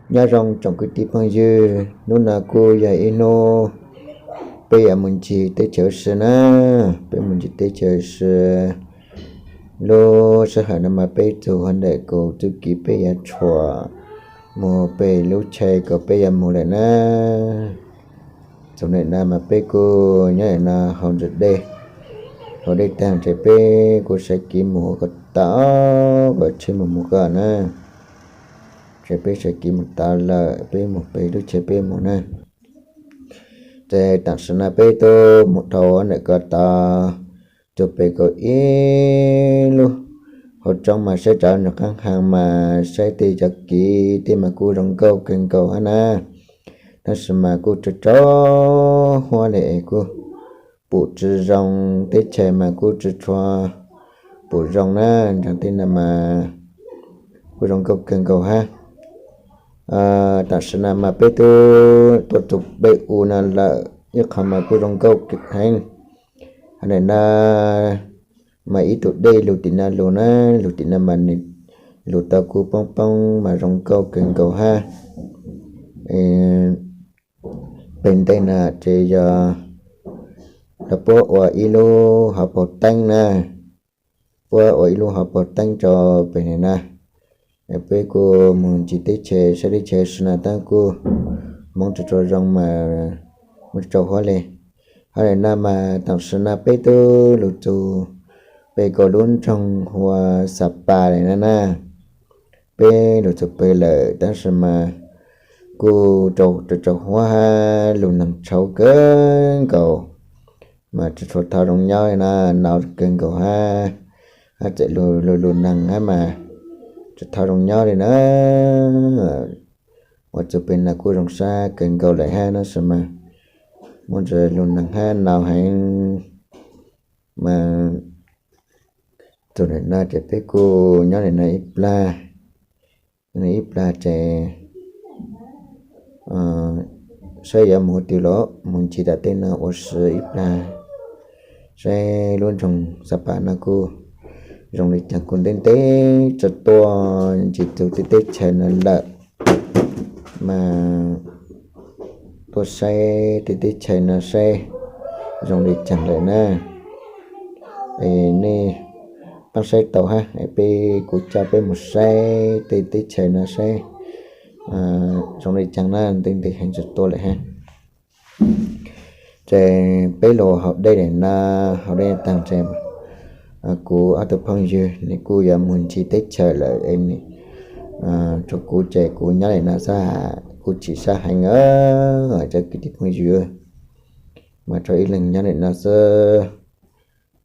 Nyob zoo tsoom kwv tij phooj ywg, hnub no kuj yog ib hnub peb yuav mus ncig teb chaws ua si na. Peb mus ncig teb chaws ua si, lub sij hawm no mas peb txug huv ntawm kaum txuj kev peb yuav tshuam mus pem lub chaw kom peb yuav mus lawm na. Txug ntawm no mas peb kuj nyob ntawm no haus ntsis dej, haus dej tag ces peb kuj sawv kev mus kom tau, kom tsheb mus mus kom na. Ces peb sawv kev mus tau lawm peb mus pem lub chaw peb mus na. Ces tam sim no peb twb mus dhau ntawm ko tod, txug pem kaum ib lub hauv tsoob mas saib tsav nws qaab heev mas saib tej cov kev tej mas kuj zoo nkauj kawg nkaus hab na. Tab sis mas kuj tsaug tsaug huab li es kuj pum tsi zoo, teb chaws mas kuj tsi tshua pum zoo na. Ntseeg tej no mas kuj zoo nkauj kawg nkaus hab. Tam sim no mas peb twb tuaj txug peb u no lawm, ib qho mas kuj zoo nkauj heev. Hab ntawm no mas ib tug dej lug tim no lug na, lug tim no mas nws lug tau kuj poob poob mas zoo nkauj kawg nkaus hab. Pem ntej no ces yog lawv puab ua ib lub hauv paus teeb na, puab ua ib lub hauv paus teeb rau pem no na. Peb kuj mus ncig teb chaws saib teb chaws ua si na tab kuj hmoov tsaug tsaug zoo mas hmoov tsaug tsaug huab li. Hab ntawm no mas tam sim no peb twb lug txug pem kaum lub nroog hu ua Xa Pas lawm na na. Peb lug txug pem lawm tab sis mas kuj tsaug tsaug huab hab lug neeg tshauv kawg nkaus, mas tsi tshua tau zoo nyob li na, nau kawg nkaus hab, hab txawm lug lug lug neeg hab mas tsi tau zoo nyob li na. Ua txug pem no kuj zoo sab kawg nkaus lawm hab tab sis mas muaj ntsis lug neeg hab nau heev. Mas txug ntawm no ces peb kuj nyob ntawm no ib plag, ib plag ces saib yuav mus twg los mus ncig tom tej no ua si ib plag, saib lub nroog Xa Pas no kuj zoo li caag, kuj ntev ntev tsi tuaj ncig txug tej teb chaws no lawm. Mas tuaj saib tej teb chaws no saib zoo li caag lawm na. Es nej pab saib tau hab, es peb kuv coj peb mus saib tej teb chaws no saib zoo li caag na, ntev ntev heev tsi tuaj lawm hab. Ces peb lug haus dej lawm na, haus dej taag ces kuv ob tug phooj ywg nws kuj yuav mus ncig teb chaws lawm es rua kuv ces kuv nyob lawm no xwb, kuj chim sab heev os cov kwv tij phooj ywg, mas rua ib leeg nyob lawm no xwb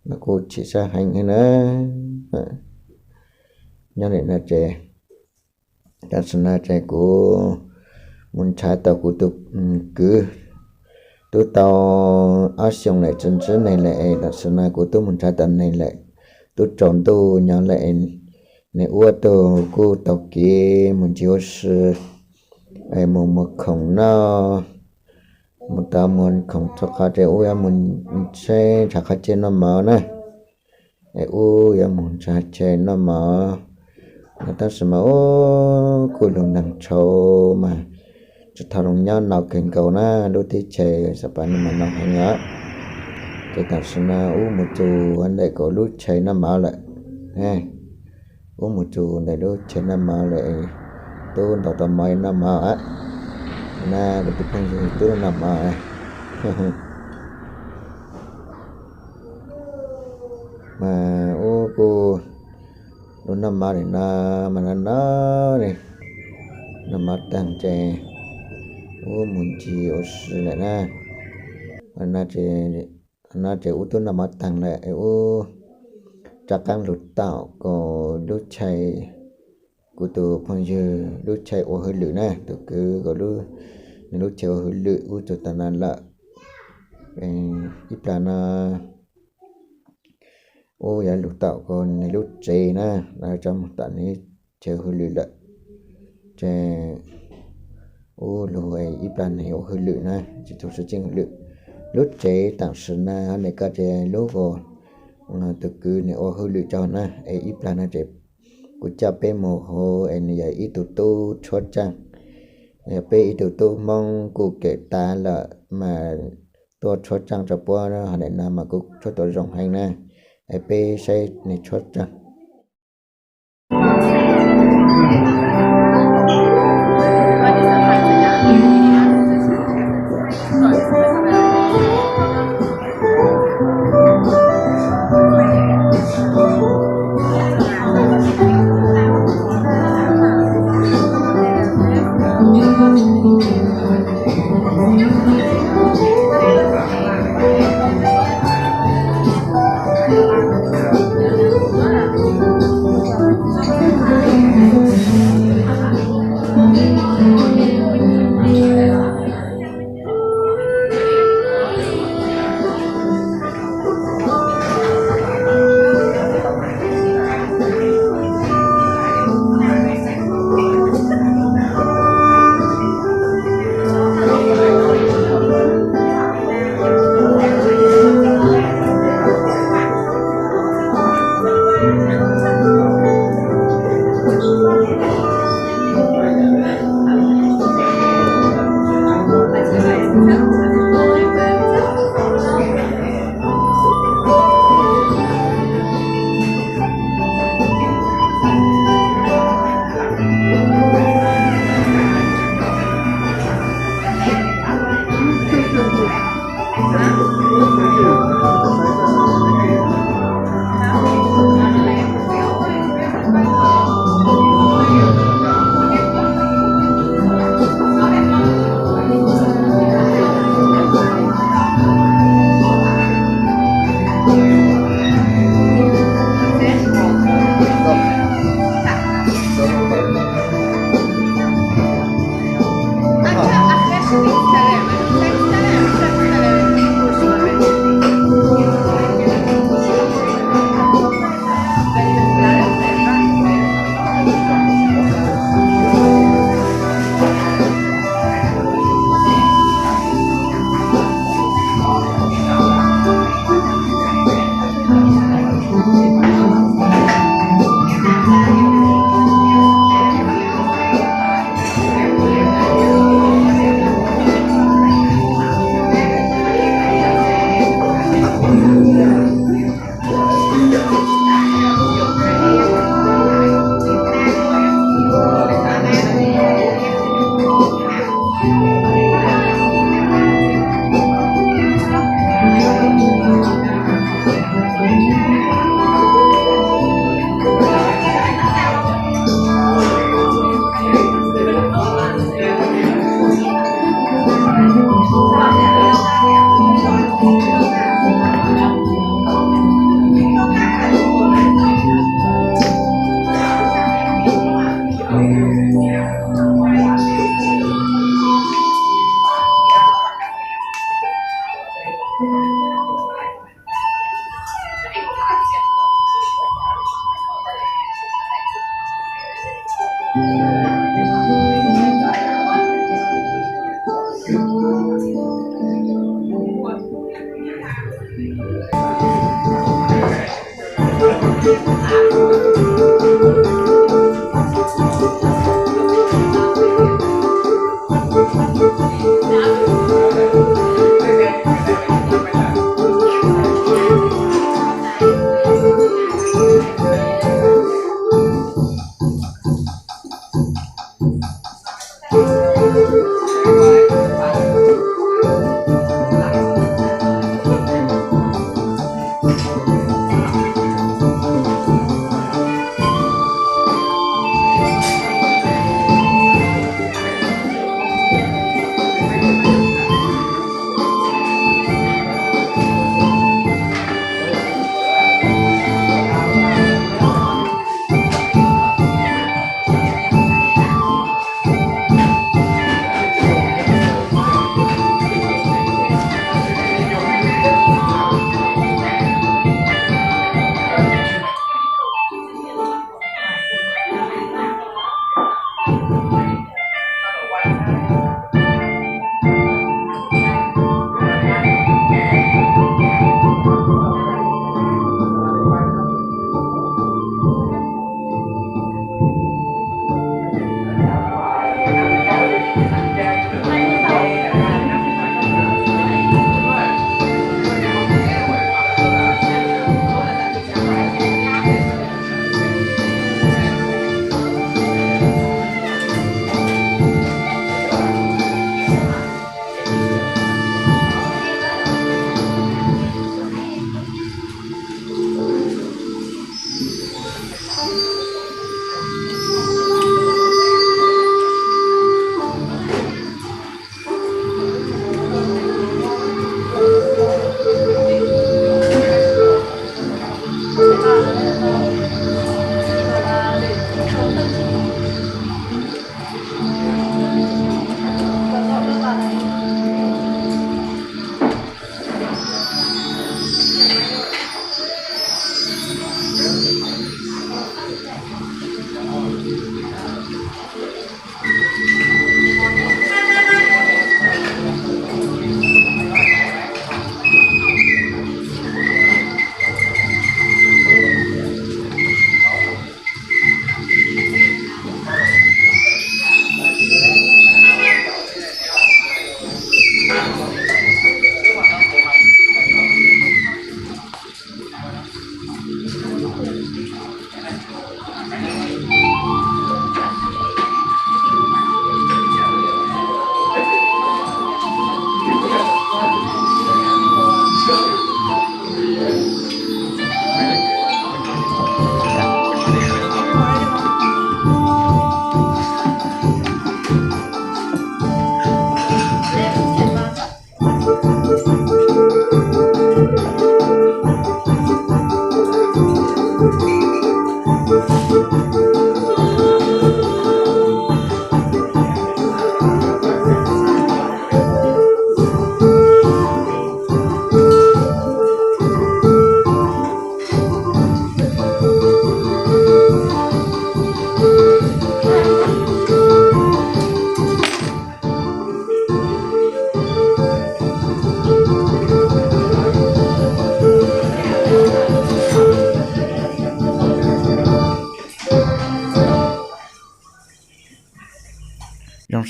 mas kuj chim sab heev na. Nyob lawm no ces tam sim no ces kuv mus nrhav tau kuv tus kwv, tub tau ob xyoos lawm tsi ntsib neeg lawm es tam sim no kuv tub mus nrhav tau neeg lawm, tub tsaus ntuj nyob lawm es nws ua tug kuj taug kev mus ncig ua si, mus muag khoom noj, mus tau muag khoom txhua qhov ces wb yuav mus tsheb nrhav qhov chaw noj mov na. Es wb yuav mus nrhav chaw noj mov no tab sis mas ub kuj lug neeg tshauv mas tsi tau zoo nyob, nau kawg nkaus na, lub teb chaws Xa Pas no mas nau heev os. Ces tam sim no wb mus txug ntawm kaum lub chaw noj mov lawm. Wb mus txug ntawm lub chaw noj mov lawm, tub ntaus tau mov noj mov na, kuv tus phooj ywg tub noj mov. Mas wb kuj lug noj mov lawm no, mas no no li, noj mov taag ces wb mus ncig ua si lawm na. No ces wb tub noj mov taag lawm es wb rov qaab lug tau kuv lub chaw, kuv tus phooj ywg lub chaw ua hauj lwm na, tus kwv kuv, nws lub chaw ua hauj lwm wb txug tom no lawm. Ib plag no wb yuav lug tau kuv nws lub tsev na, rov moog tom nws chaw ua hauj lwm lawm. Ces wb lug ib plag nws ua hauj lwm na, tsi txug sib tseeb hauj lwm. Lub tsev tam sim no nws ko ces lub tus kwv nws ua hauj lwm tso na, es ib plag no ces kuv coj peb mus hauv es nws yog ib tug tub tshuab tsaaj, Yog peb ib tug tub Hmoob kuj kem tas lawm mas tuaj tshuab tseej rau puab hov ntawm no mas kuj tshuab tau zoo heev na. Es peb saib nws tshuab tseej.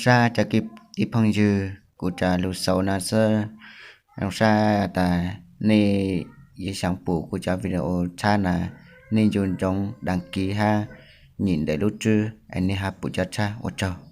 Sab cov ib phooj ywg, kuv cov lus xaus no xwb. Zoo sab tas nej yeej xyaum pum kuv cov video tshab na, nej nco ntsoov đăng ký hab nyim ntawm lub tswb es nej ho pum cov tshab. Ua tsaug.